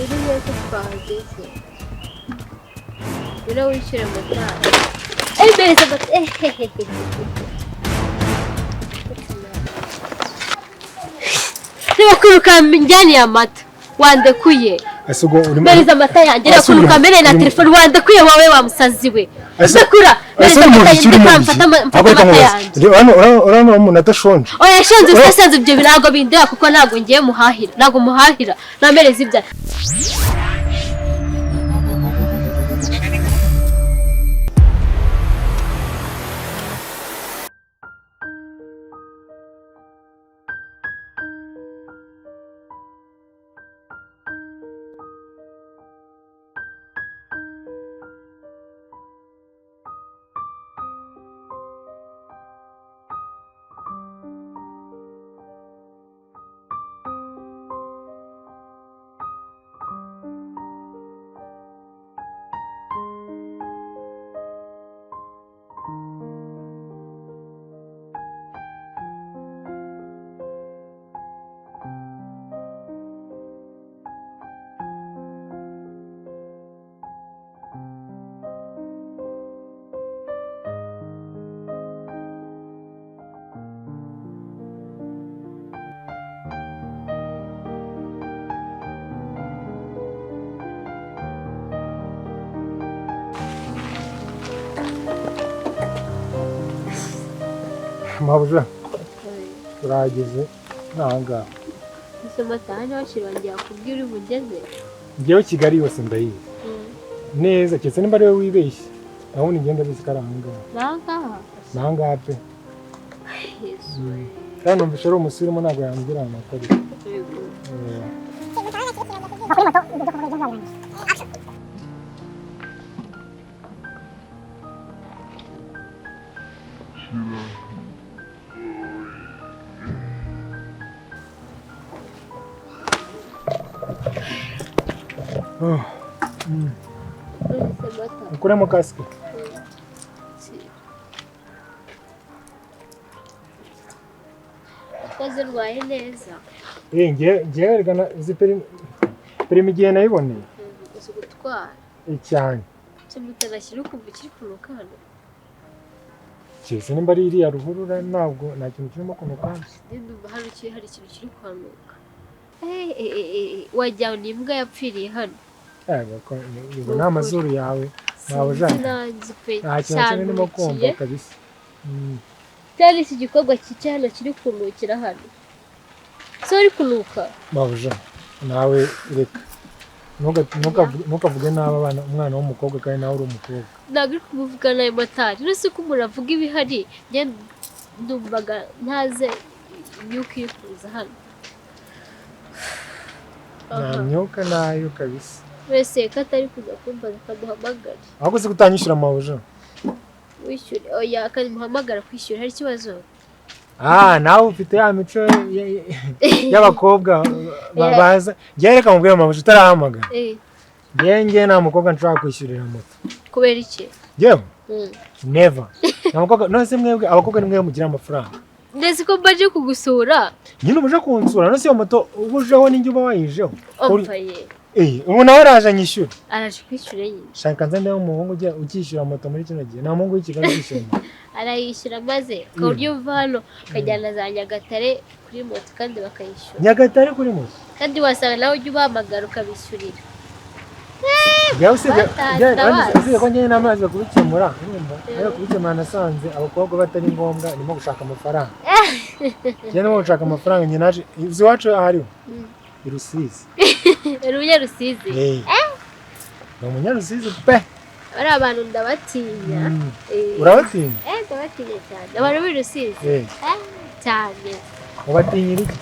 Uri ko twahageze. Ngwino wishyure motari. Mpereza amata. Reba ukuntu njyaniye amata. Wandekuye. Ese ubwo urimo Mpereza amata yanjye. Reba Ese ukuntu uri- kamere na uri- telefone. Wandekuye wowe wa musazi we. Ese- Ndekura. Ese Mpereza uri mu amata biki yanjye. uri mu Ndekura biki? mfate Ahubwo reka amata nkubaze. yanjye. Reba hano urabona umuntu adashonje. Oya shenze udasanze ibyo birago bindeba kuko ntabwo ngiye muhahira. Ntabwo muhahira. Nampereza ibya. Mabuja turahageze ni ahangaha. Ese mata hano hakiri wanjye yakubwira uri bugeze. Njyewe Kigali yose ndayizi neza keretse nimba ari wowe wibeshye naho ubundi ngenda bizi ko ari ahangaha. Ni ahangaha. Ni ahangaha pe. Yesu. Kandi numvise ari umusirimu ntabwo yambwira ahantu atari. Yego. Oh, None se mata. ukuremo kasike. Wakoze urwaye neza. Ngewe reka izi perimi igihe nayiboneye. Uzi gutwara. Cyane. Se mutanashyira ukumva ukiri kunuka hano. Keretse nimba ari iriya ruhurura ntabwo nta kintu kirimo kunuka hano. Ndumva hano hari ikintu kiri kuhanuka. Wagira ni imbwa yapfiriye hano. Yego, izo ni amazuru yawe. Mabuja. Sinzi nanjye pe. Nta kintu kimwe ndimo kumva kabisa. Cyari iki gikorwa cyicaye hano kiri kunukira hano. Se uri kunuka? Mabuja nawe reka ntukavuge nabi abana umwana w'umukobwa kandi nawe uri umukobwa. Ntabwo uri kumuvuga nabi motari. Uretse ko umuntu avuga ibihari, njye ndumvaga ntaze imyuka iri kuza hano. Nta myuka nayo kabisa. Wese ko atari kuza kumbaza akamuhamagara. Ahubwo se kutanyishyura mabuja? Wishyure. Oya akamuhamagara kwishyura hari ikibazo? Nawe ufite ya mico y'abakobwa baza. Njyewe reka mubwire mabuja utarahamagara. Njyewe nta mukobwa nshobora kwishyurira moto. Kubera iki? Njyewe? Never. Nta mukobwa, none se mwebwe abakobwa ni mwe mugira amafaranga. Ndetse ko mbaje kugusura. Nyine uje kunsura, none se iyo moto ubujeho ninjye uba wayijeho. Ompaye. Ubu nawe araje anyishyura. Araje kwishyura nyine. Shaka nze ndebe umuhungu ukishyura moto muri kino gihe. Nta muhungu w'i Kigali ukishyura moto. Arayishyura maze ku buryo uva hano ukajyana za Nyagatare kuri moto kandi bakayishyura. Nyagatare kuri moto? Kandi wasanga nawe ujya ubahamagara ukabishyurira. Usibye ko njyewe n'amazi kubikemura, urumva? Ariko kubikemura nasanze abakobwa batari ngombwa, ndimo gushaka amafaranga. Njyewe ndimo gushaka amafaranga, njye naje uzi iwacu ahariho? I Rusizi. Uri umunyarusizi? Ni umunyarusizi pe. Bari abantu ndabatinya. Urabatinya? Ndabatinya cyane. Abantu b'i Rusizi. Cyane. Ubatinyira iki?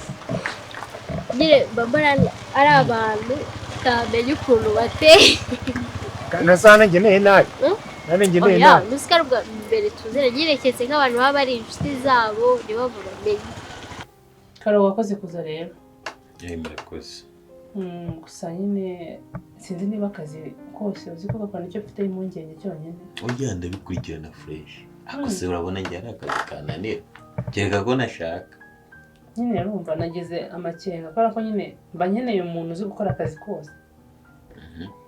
Nyine mbona ari abantu utamenya ukuntu bateye. Nasa nanjye nabi. Nanjye nabi. Oya, nusika rwa mbere tuzere nyireketse nk'abantu baba bari inshuti zabo nibo bamenye. Karo wakoze kuza rero. Murakoze. Gusa nyine sinzi niba akazi kose uzi ko gakora nicyo mfite impungenge cyonyine. Oya ndabikurikirana fresh. Ako se urabona njye ari akazi kananira. Kereka ko nashaka. Nyine urumva nagize amakenga kubera ko nyine mba nkeneye umuntu uzi gukora akazi kose.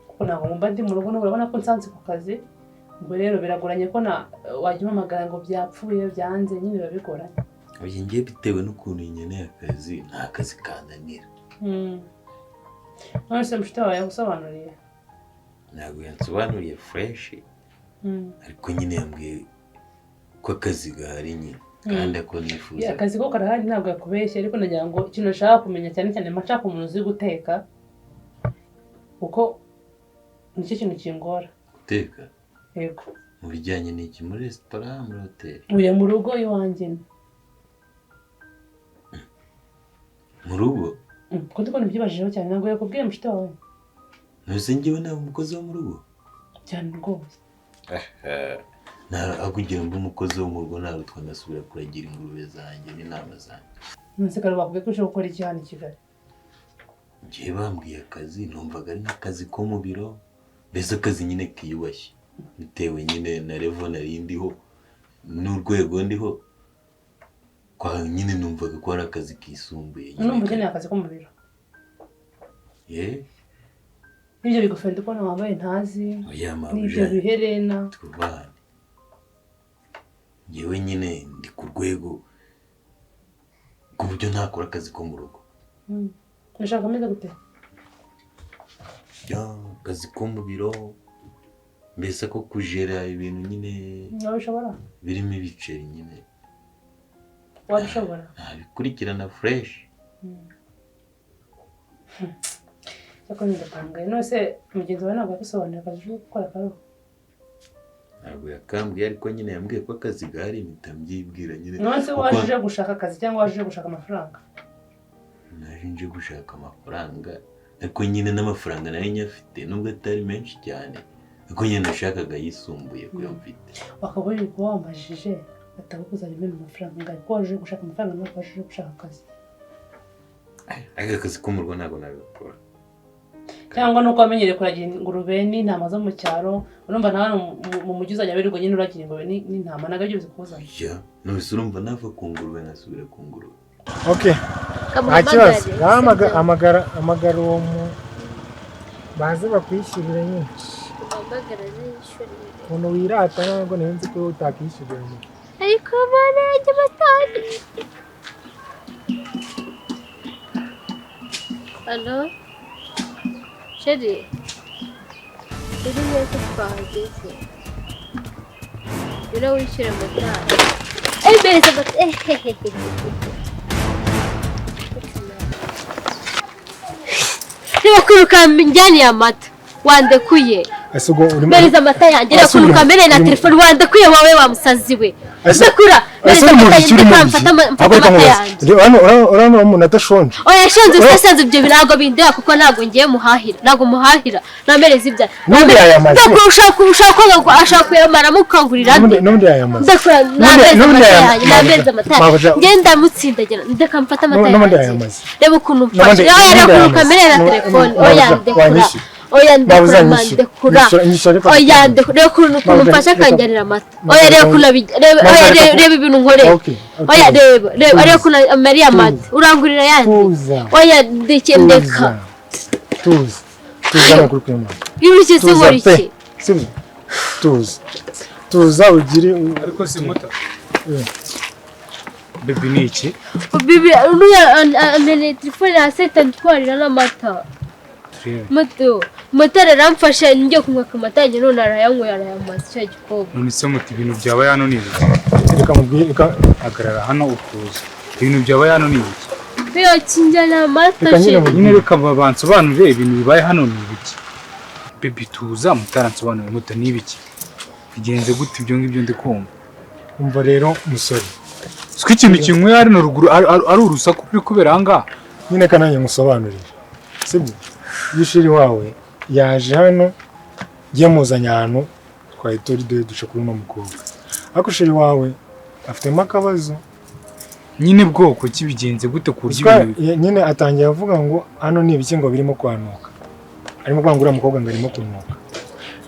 Kuko ntabwo mba ndi mu rugo, n'ubu urabona ko nsanze ku kazi. Ubwo rero biragoranye ko na wajya umpamagara ngo byapfuye byanze, nyine biba bigoranye. Oya, ngiye bitewe n'ukuntu nkeneye akazi, nta kazi kananira. None se mushuti wawe yagusobanuriye? Ntabwo yansobanuriye fresh, ariko nyine yambwiye ko akazi gahari nyine kandi ako nifuza. Akazi ko karahari, ntabwo yakubeshye, ariko nagira ngo ikintu nshaka kumenya cyane cyane mba nshaka umuntu uzi guteka, kuko nicyo kintu kingora. Guteka? Yego. Mu bijyanye n'iki? Muri resitora, muri hoteli? Uya, mu rugo iwanjye. Mu rugo? Kuko ndi kubona ibyibajijeho cyane, ntabwo yakubwiye mushuti wawe? Ntuzi, njyewe naba umukozi wo mu rugo? Cyane rwose. Aho kugira ngo umukozi wo mu rugo narutwa ngasubira kuragira ingurube zanjye n'intama zanjye. Nonese kare bakubwiye ko ushobora gukora iki hano i Kigali? Njyewe bambwiye akazi, numvaga ari nk'akazi ko mu biro, mbese akazi nyine kiyubashye, bitewe nyine na level nari ndiho n'urwego ndiho kwa nyine, numvaga ko ari akazi kisumbuye nyine. Numva ukeneye akazi ko mu biro? Ye. N'ibyo bigofero ndi kubona wambaye ntazi, Oya, n'ibyo mabuja, biherena. Twubahane. Njyewe nyine ndi ku rwego ku buryo ntakora akazi ko mu rugo. Ushaka ameze gute? Ya, akazi ko mu biro, mbese ko kujera ibintu nyine Wabishobora? birimo ibiceri nyine. Wabishobora? Nabikurikirana fresh. Cyakora ndatangaye. None se mugenzi wawe ntabwo yagusobanurira akazi uje gukora kariho? Ntabwo yakambwiye, ariko nyine yambwiye ko akazi gahari, mpita mbyibwira nyine. None se Kuko waje uje gushaka akazi cyangwa waje uje gushaka amafaranga? Naje nje gushaka amafaranga, ariko nyine n'amafaranga nari nyafite, nubwo atari menshi cyane, ariko nyine nashakaga yisumbuye kuyo mfite. Wakaba uri kuba wambajije ataba kuzajya umenya amafaranga angahe, ko waje uje gushaka amafaranga ntabwo waje uje gushaka akazi. Ariko akazi ko mu rugo ntabwo nabikora. Cyangwa nuko wamenyereye kuragira ingurube n'intama zo mu cyaro, urumva nawe mu mujyi uzajya wirirwa nyine uragira ingurube n'intama, ntabwo aribyo bizikuzana. Ya, none urumva nava ku ngurube nkasubira ku ngurube? Okay, nta kibazo. Hamagara, hamagara uwo mu baze bakwishyurire nyine. Uhamagara n'ishyurire. Ukuntu wirata, ntabwo nari nzi ko utakwishyurira moto. Ariko bana yanjye batanu. Allo, chéri, uri he ko twahageze? Ngwino wishyure motari. Mbereza moto. Ehehehe. Reba kwiruka njyaniye amata, wandekuye. Ese ubwo urimo Mbereza amata yanjye. Reba Ese uri kwiruka mbere na urimo telefone, wandekuye wowe wa musazi we. Ese Ndekura. ese Mbereza uri mu amata biki? yanjye. Uri mu Ndekura, biki? mfate Ahubwo reka amata nkubaze. yanjye. Hano urabona umuntu adashonje? Oya, shanze usasanze, ibyo ntabwo bindeba kuko ntabwo ngiye muhahira, ntabwo muhahira. Namereza ibya N'ubundi yayamaze. Ndakura, ushaka ko ashaka kuyamaramo ukangurira N'ubundi nde? n'ubundi yayamaze. Ndakura, N'ubundi nameza n'ubundi amata yayamaze. yanjye, nameza amata yanjye. Mabuja. Ngenda mutsindagira, ndeka mfate amata N'ubundi yanjye. yayamaze. Reba ukuntu N'ubundi mfashe. Oya, n'ubundi reba ukuntu yayamaze. kamere na telefone. Oya, Mabuja, ndekura. wanyishyura. Oya, Mabuja, ndekura man, nyishyura. ndekura. Nyishyura, nyishyura ariko. Oya, ndekura. Reba ukuntu Mabuja, mfashe reka akanjyanira amata. Mabuja, Oya, reba reka ukuntu reba Mabuja, oya, reka reba ibintu nkoreye. Okay, okay. Oya, reba, reba, reba Tuza. ukuntu amariye amata. Urangurira yandi? Tuza. Oya, ndeke, ndeka. Tuza. Tuza. Tuza nukuri kw'Imana. Iyo uri se Tuza nkora pe. iki? Sibyo? Tuza. Tuza ugire Ariko si muto. Eh. Baby, ni iki? Bibi, uriya ameneye telefone hasi ahita antwarira n'amata. Turebe. Moto, motari aramfasha ngiye kunywa amata yanjye, none arayanyweye arayamaza icyo gikombe. None se muti, ibintu byabaye hano ni ibiki? Reka mubwire, reka Hagarara hano ukuza. Ibintu byabaye hano ni ibiki? Iyo kinjyana amata. Reka nyine Chéri. mubwire. Nyine reka bansobanurire ibintu bibaye hano ni ibiki. Baby, tuza, mutaransobanurire. Muta, ni ibiki? Bigenze gute ibyo ngibyo ndi kumva? Umva rero musore. Siko ikintu kinyweye hano ruguru ari urusaku ruri kubera aha ngaha. Nyine kananjye ngusobanurire. Sibyo? Iyo chéri wawe yaje hano, ngiye muzanye ahantu twari turi, dore duca kuri uno mukobwa. Ariko chéri wawe afitemo akabazo. Nyine bwoko ki? Bigenze gute ku buryo ibintu Nyine atangiye avuga ngo hano ni ibiki, ngo birimo kwanuka. Arimo kuvuga ngo uriya mukobwa ngo arimo kunuka.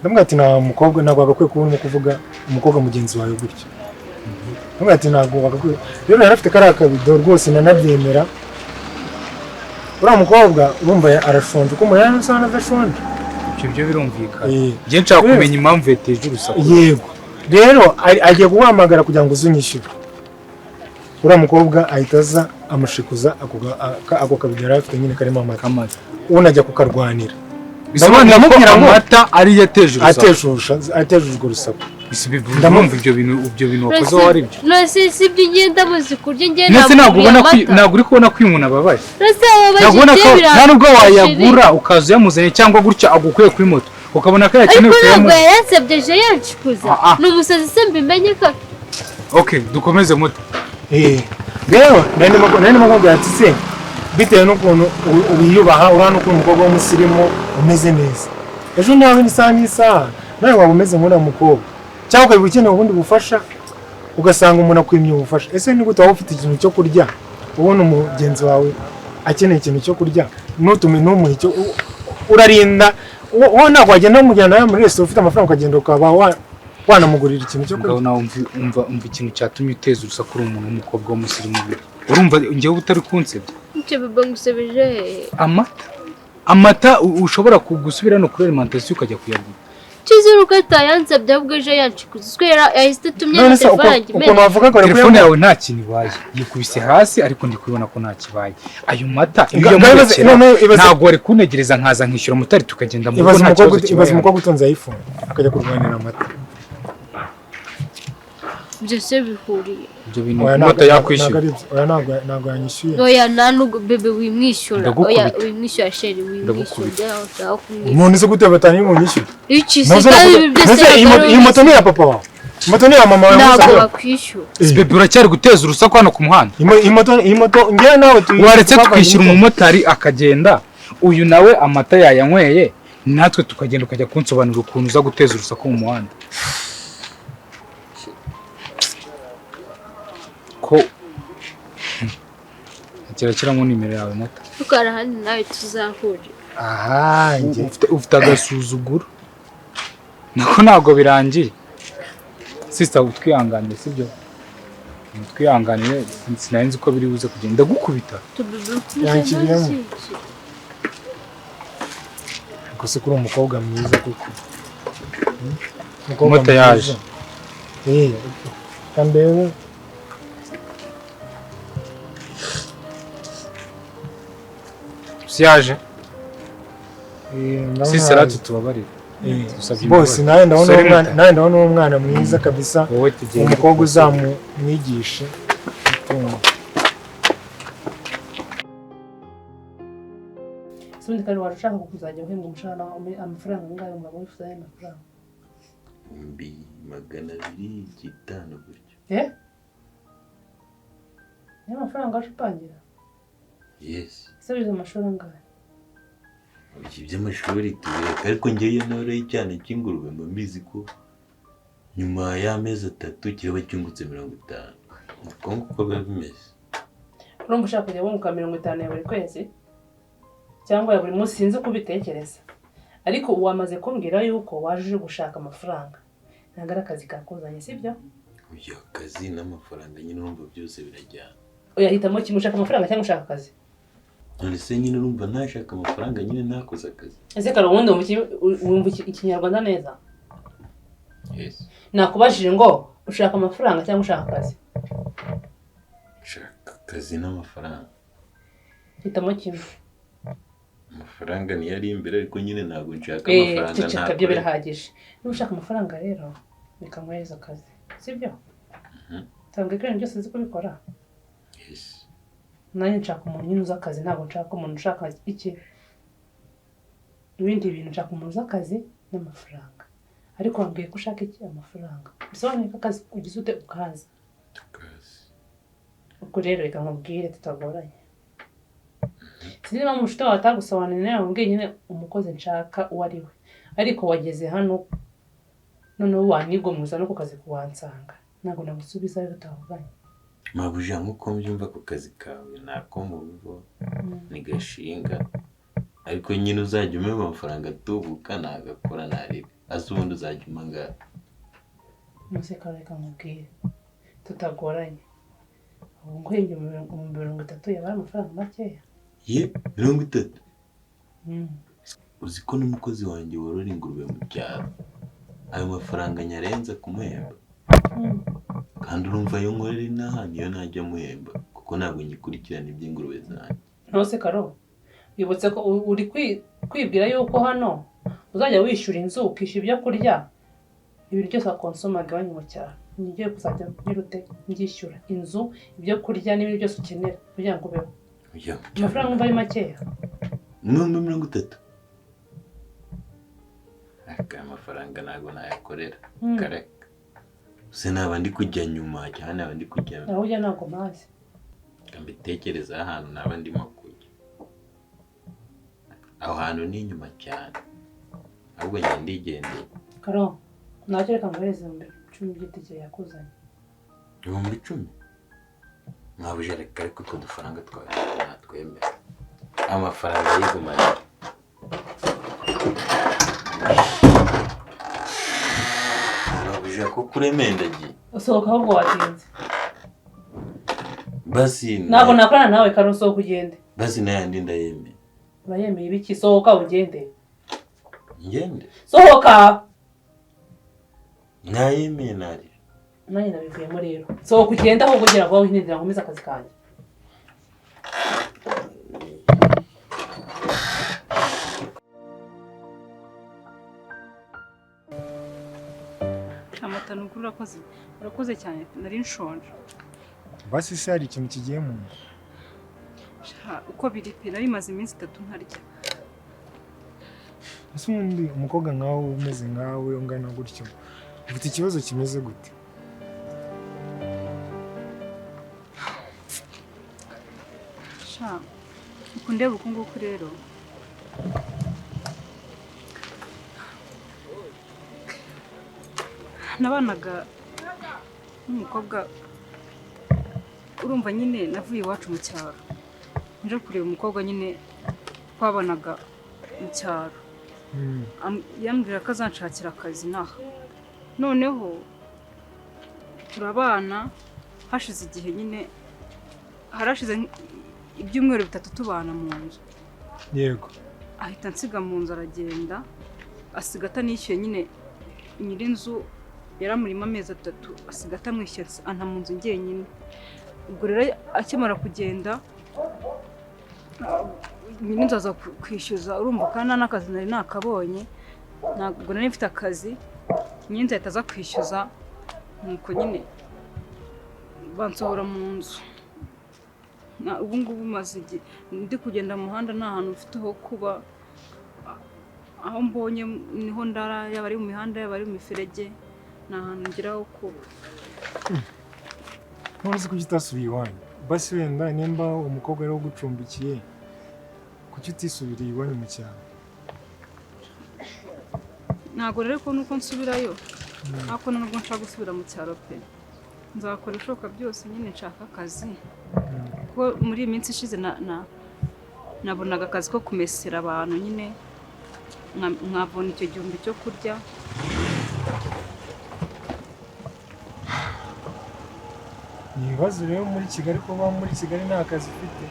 Ndamubwira ati nta mukobwa, ntabwo wagakwiye kuba urimo kuvuga umukobwa mugenzi wawe gutyo. Ndamubwira ati ntabwo wagakwiye. Rero yari afite kariya kabido rwose, nanabyemera. Uriya mukobwa urumva arashonje, uko umuntu yari asa n'adashonje. Ibyo byo birumvikana. Eh. Njye nshaka kumenya impamvu yateje urusaku. Yego rero agiye kuguhamagara kugira ngo uze unyishyure. Uriya mukobwa ahita aza amushikuza ako kabido yari afite nyine karimo amata, Amata. unajya kukarwanira. Bisobanura ko Ndamubwira ngo- amata ariyo yateje urusaku. Ateje urwo rusaku. Ndamwumva ibyo bintu wakoze wowe ari byo. Nose si ibyo ngenda muzi kurya ngenda. Ndetse ntabwo ubona ko ntabwo uri kubona ko uyu muntu ababaye. Nose ababaye. Ntabwo ubona ko nta nubwo wayagura ukaza uyamuzanye cyangwa gutya agukuye kuri moto ukabona ko yakenewe ariko ntabwo kuyamuha. yansabye ejo yanshikuza. Ni umusazi se mbimenye ko. Okay, dukomeze moto. Rero nari ndimo kubwira ati se bitewe n'ukuntu wiyubaha urabona n'ukuntu umukobwa w'umusirimu umeze neza, ejo nawe n'isaha n'isaha nawe waba umeze nk'uriya mukobwa, cyangwa ukaba ukeneye ubundi bufasha ugasanga umuntu akwimye ubufasha. Ese ni gute waba ufite ikintu cyo kurya ubona umugenzi wawe akeneye ikintu cyo kurya ntutume ntumuhe icyo urarinda wowe ntabwo wagenda umujyana nawe muri resitora ufite amafaranga ukagenda ukaba wanamugurira ikintu cyo kurya. Ngaho nawe umva ikintu cyatumye uteza urusaku uri umuntu w'umukobwa w'umusirimu. Urumva njyewe utari kunsebya. Icyo biba ngusebeje. Amata ushobora gusubira no kuri alimentation ukajya kuyagura. Cyizere uko atayansabye ahubwo ejo yanshikuza. Yahise atumye na telefone yanjye ukuntu wavuga ko telefone yawe nta kintu ibaye, yikubise hasi ariko ndi kubibona ko nta kibaye. Ayo mata iyo uyamurekera ntabwo wari kuntegereza nkaza nkishyura motari tukagenda mu rugo nta kibazo kibaye. Ibaze umukobwa utunze iPhone akajya kurwanira amata. Byose bihuriye. Ibyo bintu moto yakwishyura. Oya ntabwo yanyishyuye. Oya nta nubwo bebe wimwishyura. Oya wimwishyura sheri wimwishyura. Umuntu uzi gute batanu y'umunyishyura? Iki se kandi ibi byose iyi moto ni iya papa wawe. Moto ni iya mama wawe. Ntabwo bakwishyura. Bebe uracyari guteza urusaku hano ku muhanda. Iyi moto njyewe nawe waretse tukishyura umumotari akagenda, uyu nawe amata yayanyweye, natwe tukagenda ukajya kunsobanurira ukuntu uza guteza urusaku mu muhanda. Ko kirakiramo nimero yawe mata. Tukara handi nawe tuzahurira. Aha nge ufite agasuzuguro. Nako ntabwo birangiye. Sister utwihanganire sibyo? Utwihanganire sinari nzi ko biri buze kugenda gukubita. Yankiriyemo. Gusa kuri umukobwa mwiza kuko. Moto yaje. Kandebe. Siyaje. Sisi ratu tubabarire. Bose nawe ndabona umwana mwiza kabisa. Umukobwa uzamumwigishe. Sundi kandi washaka kuzajya uhembwa umushahara amafaranga angahe umugabo wifuza ayo mafaranga? 250 gutyo. Niyo mafaranga waje upangira? Yes. Ese wize amashuri angahe? Iby'amashuri tubireka ariko ngewe noroye icyana cy'ingurube mba mbizi ko nyuma y'amezi 3 kiraba cyungutse 50. Uko nguko biba bimeze. Urumva ushaka kujya wunguka 50 ya buri kwezi cyangwa ya buri munsi sinzi uko ubitekereza, ariko wamaze kumbwira yuko waje uje gushaka amafaranga ntabwo ari akazi kakuzanye sibyo? Uyu akazi n'amafaranga nyine urumva byose birajyana. Uyahitamo kimwe, ushaka amafaranga cyangwa ushaka akazi? None se nyine urumva ntashaka amafaranga nyine nakoze akazi. Ese kare ubundi wumva ikinyarwanda neza? Yes. Nakubajije ngo ushaka amafaranga cyangwa ushaka akazi? Ushaka akazi n'amafaranga. Hitamo kimwe. Amafaranga niyo ari imbere ariko nyine ntabwo nshaka amafaranga ntabwo. Ibyo birahagije. Niba ushaka amafaranga rero reka nkohereze akazi sibyo? Tanga ibintu byose nzi kubikora. Yes. Nanjye nshaka umuntu nyine uzi akazi, ntabwo nshaka umuntu ushaka iki ibindi bintu, nshaka umuntu uzi akazi n'amafaranga. Ariko wambwiye ko ushaka iki? Amafaranga. Bisobanuye ko akazi ugize ute ukazi. Ubwo rero reka nkubwire tutagoranye. Sinzi niba umushuti wawe atagusobanurira nawe wambwiye nyine umukozi nshaka uwo ari we, ariko wageze hano noneho wanigomeza no ku kazi kuwansanga ntabwo nagusubizayo tutavuganye. Mabuja nkuko mbyumva ku kazi kawe nako mu rugo ni gashinga, ariko nyine uzajya umpa amafaranga atubuka nagakora narebe azi ubundi uzajya umpa angahe? Museka reka nkubwire tutagoranye, ubu nguhembye mu 30 yaba ari amafaranga makeya. Ye 30? Uzi ko n'umukozi wanjye worora ingurube mu cyaro ayo mafaranga nyarenza kumuhemba, kandi urumva ayo nkorera inaha niyo najya muhemba, kuko ntabwo nyikurikirana iby'ingurube zanjye. Ntose Karo, wibutse ko uri kwibwira yuko hano uzajya wishyura inzu, ukishyura ibyo kurya, ibintu byose wakonsomaga iwanyu mu cyaro, ngiye kuzajya nyirute ndyishyura inzu, ibyo kurya n'ibindi byose ukenera kugira ngo ubeho. Ujya mu cyaro. Amafaranga numva ari makeya. 30,000, aka mafaranga ntabwo nayakorera. Kareka se, naba ndi kujya nyuma cyangwa naba ndi kujya Aho ujya ntabwo mpazi. Mbitekerezaho ahantu naba ndimo kujya, aho hantu ni inyuma cyane, ahubwo njye ndigendeye. Karo, ntacyo, reka nguhereze 10,000 by'itike yakuzanye. 10,000 mwabuje? Reka, ariko utwo dufaranga twawe natwemera, amafaranga yigumanye. Mwabuje ko kuremendagiye. Usohoka ahubwo, watinze. Basi. Ntabwo nakorana nawe Karo, sohoka ugende. Basi n'ayandi ndayemeye. Urayemeye ibiki? Sohoka ugende. Ngende? Sohoka. Nayemeye narira. Nanjye nabivuyemo rero, sohoka ugende ahubwo, ugira vuba wihindira nkomeze akazi kanjye. Amata, ni ukuri urakoze, urakoze cyane, nari nshonje. Basi se hari ikintu kigiye mu nda? Sha, uko biri pe, nari maze iminsi 3 ntarya. Ese ubundi umukobwa nkawe, umeze nkawe, ungana gutyo, ufite ikibazo kimeze gute? Sha, uku ndeba uku nguku rero, nabanaga n'umukobwa, urumva nyine navuye iwacu mu cyaro nje kureba umukobwa nyine twabanaga mu cyaro. Yambwira ko azanshakira akazi inaha, noneho turabana. Hashize igihe nyine, harashize ibyumweru 3 tubana mu nzu, ahita ansiga mu nzu aragenda, asiga atanishyuye nyine. Nyir'inzu yaramurimo amezi 3, asiga atamwishyuye, anta mu nzu njyenyine. Ubwo rero akimara kugenda, nyir'inzu aza kwishyuza, urumva kandi nta n'akazi nari nakabonye, ntabwo nari mfite akazi. Nyir'inzu ahita aza kwishyuza, nuko nyine bansohora mu nzu. Ubu ngubu maze igihe ndi kugenda mu muhanda, nta hantu mfite ho kuba. Aho mbonye niho ndara, yaba ari mu mihanda, yaba ari mu miferege, nta hantu ngira ho kuba. None se kuki utasubiye iwanyu? Basi wenda nimba umukobwa ari ugucumbikiye, kuki utisubiriye iwanyu mu cyaro? Ntabwo rero ko nuko nsubirayo, ariko nubwo nshaka gusubira mu cyaro pe, nzakora ibishoboka byose nyine nshaka akazi, kuko muri iyi minsi ishize nabonaga akazi ko kumesera abantu nyine, nkabona icyo 1000 cyo kurya. Ni ibibazo rero muri Kigali, kuba muri Kigali nta kazi ufite,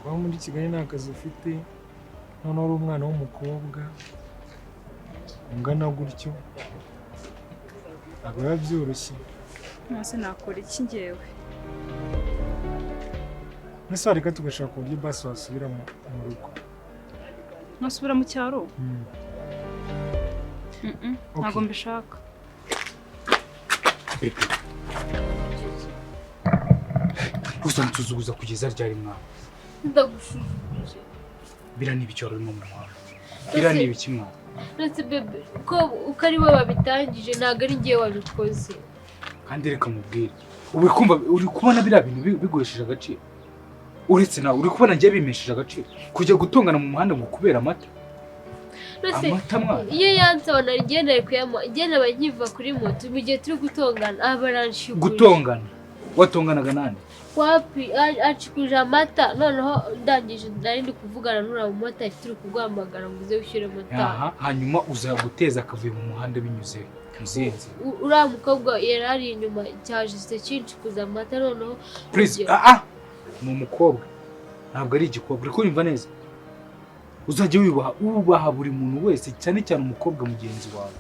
kuba muri Kigali nta kazi ufite, noneho uri umwana w'umukobwa ungana gutyo, ntabwo biba byoroshye. Nase nakora iki ngewe? Mbese wareka tugashaka uburyo basi wasubira mu rugo? Nkasubira mu cyaro? Mm-mm, ntabwo mbishaka. Bebe, uzansuzuguza kugeza ryari mwana? Ndagusuzuguje? Biriya ni ibiki wari urimo mu muhanda? Biriya ni ibiki mwana? Uretse bebe, ko uko ari we wabitangije, ntabwo ari njyewe wabikoze. Kandi reka mubwire, uri kumva, uri kubona biriya bintu biguhesheje agaciro? Uretse nawe, uri kubona njye bimesheje agaciro kujya gutongana mu muhanda ngo kubera amata? Uretse Amata mwana? iyo yansaba nari njyewe nari kuyamuha. Njyewe naba nkiva kuri moto, mu gihe turi gutongana aba aranshikuje. Gutongana? Watonganaga nande? Wapi, anshikuje amata, noneho ndangije nari ndi kuvugana n'uriya mumotari, turi kuguhamagara ngo uze wishyure motari. Aha, hanyuma uza guteza akavuyo mu muhanda binyuze mu zihe nzira? Uriya mukobwa yari ari inyuma cyajise kinshikuza amata, noneho Please. urugero- Ah ah, ni umukobwa, ntabwo ari igikobwa. Uri kunyumva neza? Uzajya wiyubaha, wubaha buri muntu wese, cyane cyane umukobwa mugenzi wawe.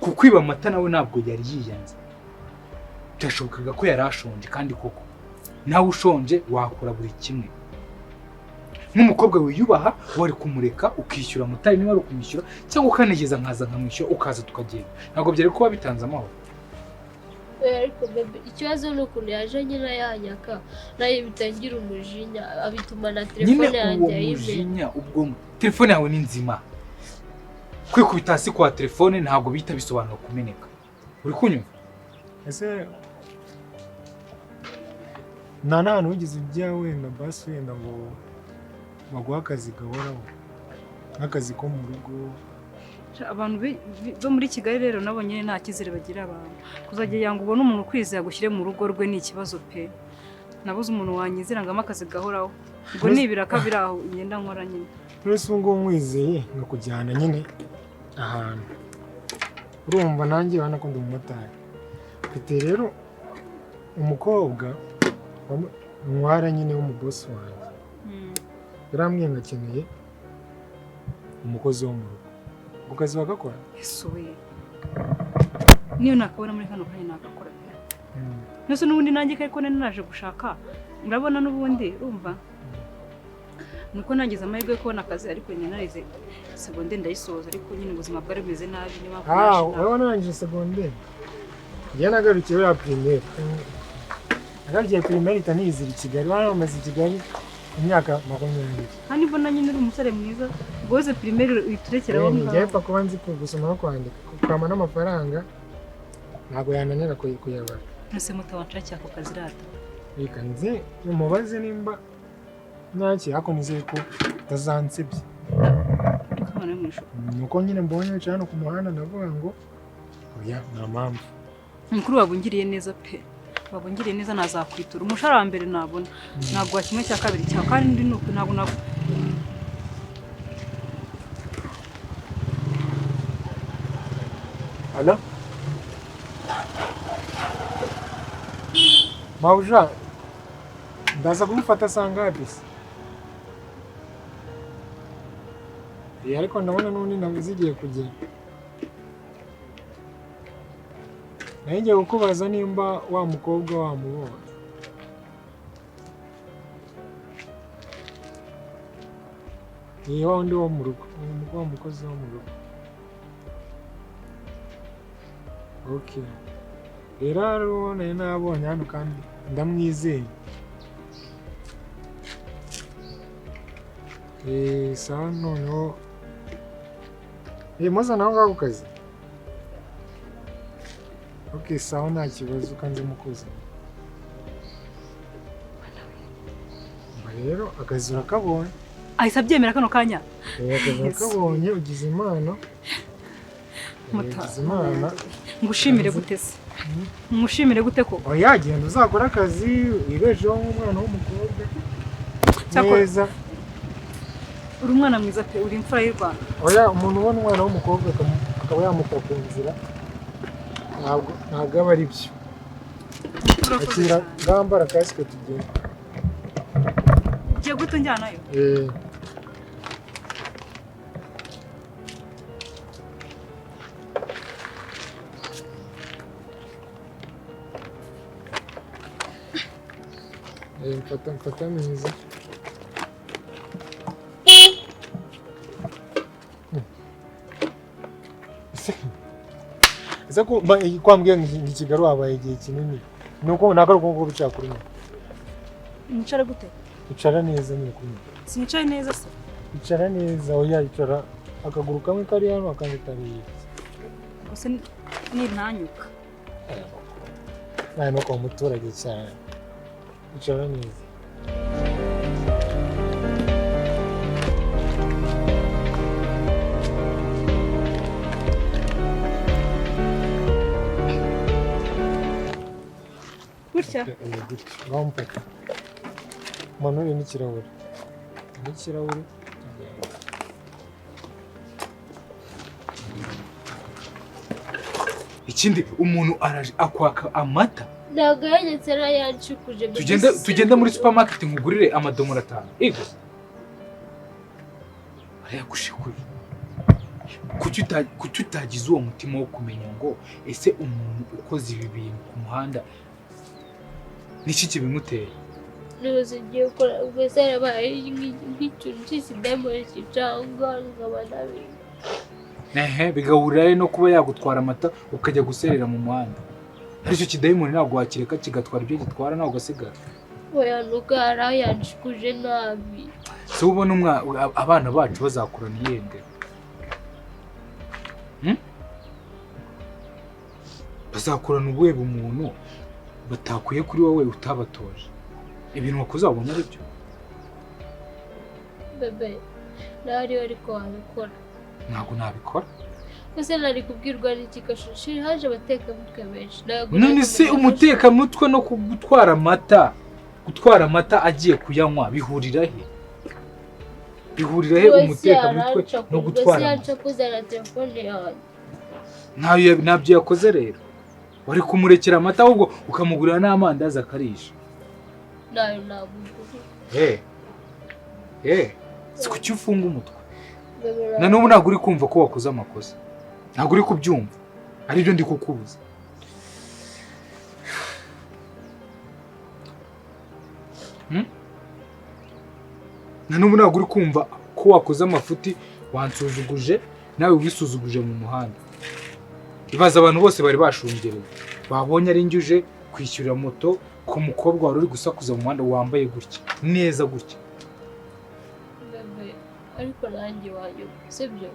Kukwiba amata nawe ntabwo yari yiyanze, byashobokaga ko yari ashonje, kandi koko nawe ushonje wakora buri kimwe. Nk'umukobwa wiyubaha wari kumureka ukishyura motari niba ari ukumwishyura, cyangwa ukanegeza nkaza nkamwishyura ukaza tukagenda, ntabwo byari kuba bitanze amahoro. Oya, ariko bébé, ikibazo ni ukuntu yaje nyine yanyaka, nayo bitangira umujinya, abituma na Nyine telefone uwo yanjye ayimena. mujinya, ubwo telefone yawe ni nzima, kwikubita hasi kwa telefone ntabwo bihita bisobanura kumeneka. Uri kunyumva? Ese nta n'ahantu wigeze ujya wenda basi wenda ngo baguhe akazi gahoraho, nk'akazi ko mu rugo? Abantu bo muri Kigali rero nabo nyine nta cyizere bagira abantu. Kuzajya yanga ubone umuntu ukwizeye agushyire mu rugo rwe ni ikibazo pe. Nabuze umuntu wanyizera ngo ampe akazi gahoraho. Ubwo ni ibiraka biri aho ngenda nkora nyine. Uretse ubu ngubu nkwizeye nkakujyana nyine ahantu, urumva nanjye urabona ko ndi umumotari, mfite rero umukobwa ntwara nyine w'umubosi wanjye, yarambwiye ngo akeneye umukozi wo mu rugo. Ako kazi wagakora? Ese we, niyo nakabona muri kano kanya nagakora pe. Nose n'ubundi nanjye ko nari naje gushaka, urabona n'ubundi urumva nuko nagize amahirwe yo kubona akazi, ariko nyine narize segonderi ndayisoza, ariko nyine ubuzima bwari bumeze nabi, niyo mpamvu Ah, naje nawe. Urabona narangije segonderi, njyewe nagarukiye buriya primaire, nagarukiye primaire ihita niyizira i Kigali. Urabona maze i Kigali imyaka 20. Kandi mbona nyine uri umusore mwiza, ubwo wize primaire uhita urekera aho Njyewe ngaho. pfa kuba nzi gusoma no kwandika, kwama n'amafaranga ntabwo yananira kuyabara. Nose muto, wanshakiye ako kazi rata? Reka nze umubaze nimba ntacyo, ariko nizeye ko utazansebya. Ariko abana bo mu ishuri. Nuko nyine mbonye wicaye hano ku muhanda, ndavuga ngo oya, nta mpamvu. Mukuru, wabungiriye neza pe, wabungiriye neza. Nazakwitura umushahara wa mbere nabona, naguha kimwe cya kabiri cyawe, kandi undi nuko ntabwo ntabwo. Allô? Mabuja, ndaza kumufata saa ngapi se? Eh, ariko ndabona n'ubundi nawe zigiye kugera. Nari ngiye kukubaza nimba wa mukobwa wamubonye. Ni wa wundi wo mu rugo, wa mukozi wo mu rugo. Okay. Rero hari uwo nari nabonye hano kandi ndamwizeye. Eh, sawa noneho. Eh, muzana aho ngaho ku kazi. Okay, sawa, nta kibazo, kanze mukozi. Umva rero, akazi urakabonye. Ahise abyemera kano kanya? Eh, akazi urakabonye, ugize impano. Eh, Muta. ugize imana. Ngushimire gute se? Ngushimire gute ko? Oya, genda uzakore akazi wibesheho nk'umwana w'umukobwa neza. Uri umwana mwiza pe, uri imfura y'u Rwanda. Oya, umuntu ubona umwana w'umukobwa akaba yamuta ku nzira, ntabwo aba ari byo. Urakoze Akira cyane. ngambara kasike tugenda. Ugiye guhita unjyanayo? Eh. Eh, mfata mfata neza. Ese ko kwambwiye ngo i Kigali wabaye igihe kinini, ni uko ntabwo ari uko bicara kuri mwe? Nicare gute? Icara neza nyine kuri mwe. Sinicaye neza se? Icara neza. Oya, icara akaguru kamwe kari hano akandi kari hirya. Gusa nintanyuka. Nawe no kuba umuturage cyane, icara neza. Gutya? Eh, gutya. Ngaho mfata, manure n'ikirahure, n'ikirahure tugenda. Ikindi, umuntu araje akwaka amata. Ntabwo yanyatse, yaranshukuje. Tugende, tugende muri supermarket nkugurire amadomoro atanu. Ego. Barayagushikuye. Kuki utagize uwo mutima wo kumenya ngo ese umuntu ukoze ibi bintu ku muhanda niki kibimuteye? Nose ngiye gukora ubwo se yarabaye nk'ikintu cy'ikidayimoni kicanga nkaba nabi. Ehe, bigahurira no kuba yagutwara amata ukajya guserera mu muhanda. Aricyo kidayimoni ntabwo wakireka kigatwara ibyo gitwara, ntabwo ugasigara. Oya, nuko hari aho yanshikuje nabi. Si ubona abana bacu bazakurana iyende? Bazakurana ubuhe bumuntu batakwiye kuri wowe utabatoje? Ibintu wakoze wabonye ari byo? Bebe, nawe ariwe ariko wabikora. Ntabwo nabikora. Ese nari kubwirwa n'iki kashushi haje abatekamutwe benshi. None se umutekamutwe no gutwara amata, gutwara amata agiye kuyanywa bihurira he? Bihurira he umutekamutwe no gutwara amata? Ntabyo yakoze rero. Wari kumurekera amata ahubwo ukamugurira n'amandazi akarisha. Nayo nabugura. Si kuki ufunga umutwe? Na n'ubu ntabwo uri kumva ko wakoze amakosa. Ntabwo uri kubyumva. Aribyo ndi kukubuza. Na n'ubu ntabwo uri kumva ko wakoze amafuti, wansuzuguje, nawe wisuzuguje mu muhanda. Ibaza abantu bose bari bashungereye. Babonye ari njyuje kwishyura moto ku mukobwa wari uri gusakuza mu muhanda wambaye gutya, neza gutya. Ariko nanjye wanyu sibyo?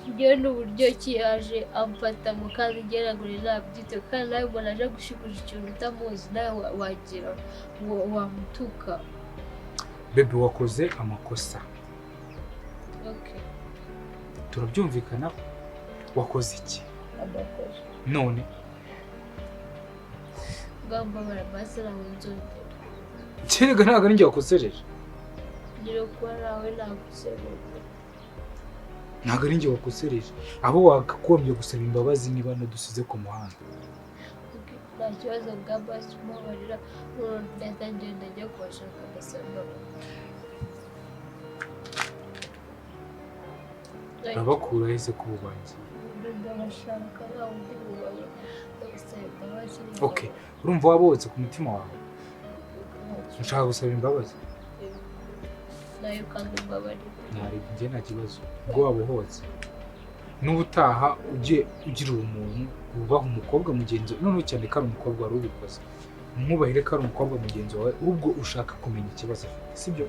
Njyewe n'uburyo ki yaje amfata mu kazi ngeragure nabyite, kandi nawe mbona aje gushikuza ikintu utamuzi, nawe wagira ngo wamutuka. Bebe, wakoze amakosa. Okay. Turabyumvikana? Wakoze iki? Amakosa. None ngamba barabasira mu nzongera. Kerega ntabwo ari njye wakosereje. Ntabwo ari njye wakosereje. Abo wakagombye gusaba imbabazi niba nadusize ku muhanda. Nta kibazo bwa basi mubabarira, ndahita ngenda njya kubashaka mbasaba imbabazi. Urabakura hese ku bubanyi? Ndabashaka nta wundi bubaye, ndabasaba imbabazi. Okay, urumva wabotse ku mutima wawe? Ushaka gusaba imbabazi? Nayo kandi umbabarire. Njye nta kibazo. Ubwo wabohotse. N'ubutaha ujye ugira ubumuntu, wubaha umukobwa mugenzi wawe, noneho cyane ko ari umukobwa wari ubikoze. Mwubahire ko ari umukobwa mugenzi wawe, ubwo ushaka kumenya ikibazo afite, sibyo?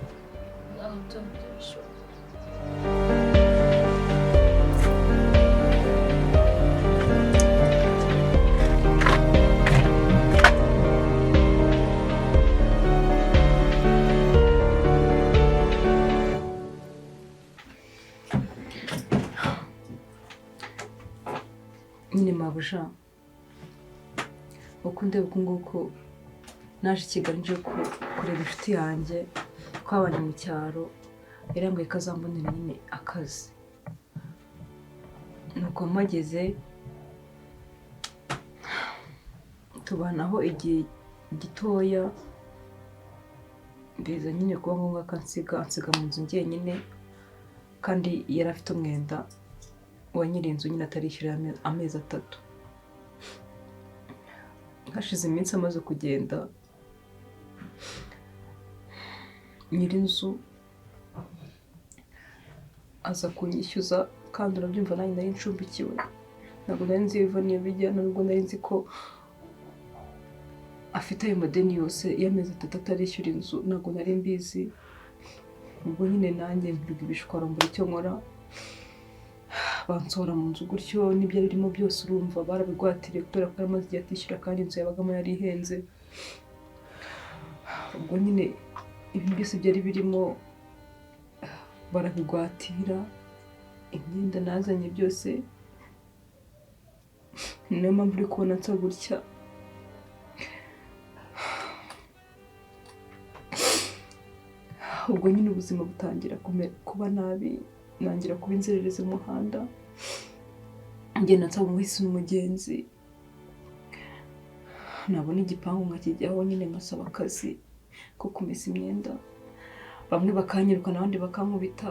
Nyine mabuja, uko ndeba uku nguku naje i Kigali nje kureba inshuti yanjye twabanye mu cyaro, yarambwiye ko azambonera nyine akazi. Nuko mpageze tubanaho igihe gitoya, biza nyine kuba ngombwa ko ansiga mu nzu njyenyine, kandi yari afite umwenda wa nyiri inzu nyine atarishyura amezi 3. Hashize iminsi amaze kugenda, nyir'inzu aza kunyishyuza, kandi urabyumva nanjye nari ncumbikiwe, ntabwo nari nzi iyo biva n'iyo bijya, nubwo nari nzi ko afite ayo madeni yose y'amezi 3 atarishyura inzu, ntabwo nari mbizi. Ubwo nyine nanjye mvuga ibishwaro mbura icyo nkora, bansohora mu nzu gutyo, n'ibyo birimo byose urumva barabigwatiriye kubera ko yaramaze igihe atishyura, kandi inzu yabagamo yari ihenze. Ubwo nyine ibintu byose byari birimo barabigwatira, imyenda nazanye byose, niyo mpamvu uri kubona nsa gutya. Ubwo nyine ubuzima butangira kuba nabi, nangira kuba inzererezi mu muhanda, ngenda nsaba umuhisi n'umugenzi, nabona igipangu nkakijyaho nyine nkasaba akazi ko kumesa imyenda. Bamwe bakanyirukana abandi bakankubita.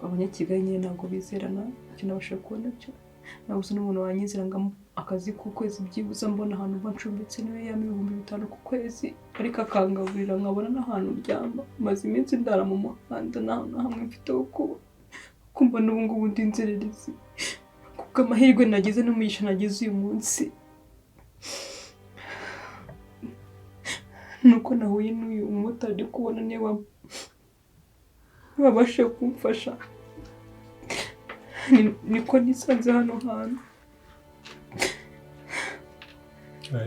Abanyakigali nyine ntabwo bizerana, icyo nabashije kubona cyo nabuze n'umuntu wanyizera ngo akazi k'ukwezi byibuze mbona ahantu mba ncumbitse niwe yampa 5000 ku kwezi, ariko akangaburira nkabona n'ahantu ndyama. Maze iminsi ndara mu muhanda nta hantu na hamwe mfite ho kuba, kumva n'ubu ngubu ndi inzererezi kuko amahirwe nagize n'umugisha nagize uyu munsi nuko nahuye n'uyu mumotari ndi kubona niwe wabashije kumfasha, niko nisanze hano hantu.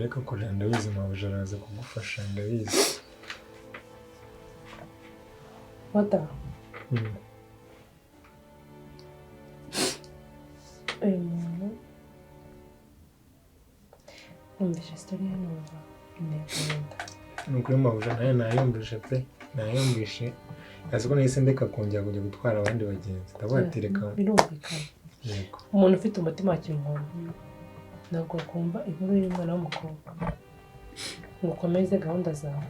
Reka kurira, ndabizi mabuja araza kugufasha, ndabizi. Mata. Uyu muntu numvise sitori ye numva intego. Ni ukuri mabuja nawe nayumvishe pe, nayumvishe. Azi ko nahise ndeka kongera kujya gutwara abandi bagenzi, ndavuga ati reka. Birumvikana. Yego. Umuntu ufite umutima wa kimuntu ntabwo akumva inkuru y'umwana w'umukobwa ngo ukomeze gahunda zawe.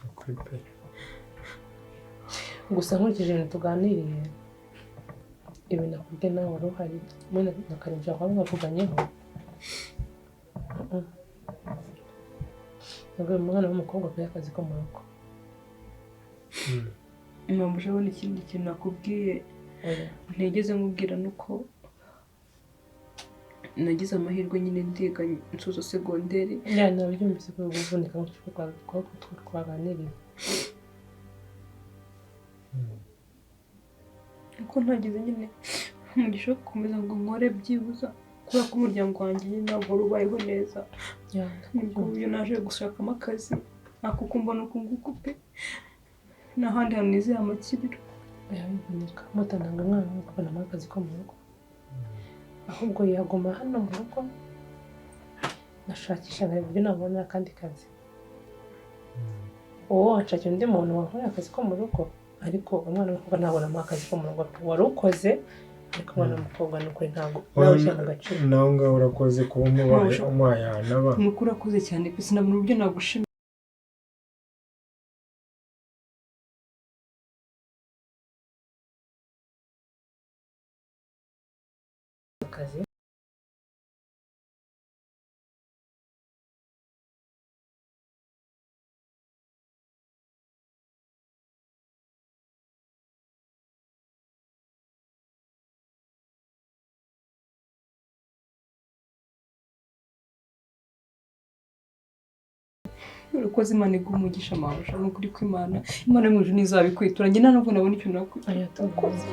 Ukuri pe. Gusa nkurikije ibintu tuganiriye, ibintu nakubwiye nawe wari uhari, mwe na Karenzi bakaba mwavuganyeho. Ntabwo uyu mwana w'umukobwa akwiye akazi ko mu rugo. Mabuja, abona ikindi kintu nakubwiye ntigeze nkubwira nuko nagize amahirwe nyine ndiga nsoza segonderi. Ya nabyumvise ko kuvunika nk'uko twaganiriye. Uko ntagize nyine umugisha wo gukomeza ngo nkore byibuza, kubera ko umuryango wanjye nyine ntabwo wari ubayeho neza. Nibwo buryo naje gushakamo akazi ako kumbona uku nguku pe, n'ahandi hantu nizeye amakiriro. Bivunika mutanaga umwana w'umukobwa namuha akazi ko mu rugo, ahubwo yaguma hano mu rugo nashakisha nkareba uburyo nabona akandi kazi. Uwo wanshakira undi muntu wankorera akazi ko mu rugo, ariko umwana w'umukobwa ntabwo namuha akazi ko mu rugo. Wari ukoze, ariko umwana w'umukobwa ni ukuri ntabwo nawe ushyira mu gaciro. Nawe ngaho urakoze kuba umuhaye ahantu aba. Ni ukuri urakoze cyane pe, sinabona uburyo nagushimira. Akazi Urakoze, Imana iguhe umugisha mabuja, ni ukuri kw'Imana, Imana yo mu ijuru ntizabikwitura, njye nta nubwo nabona icyo nakwitura. Aya, tuvuze.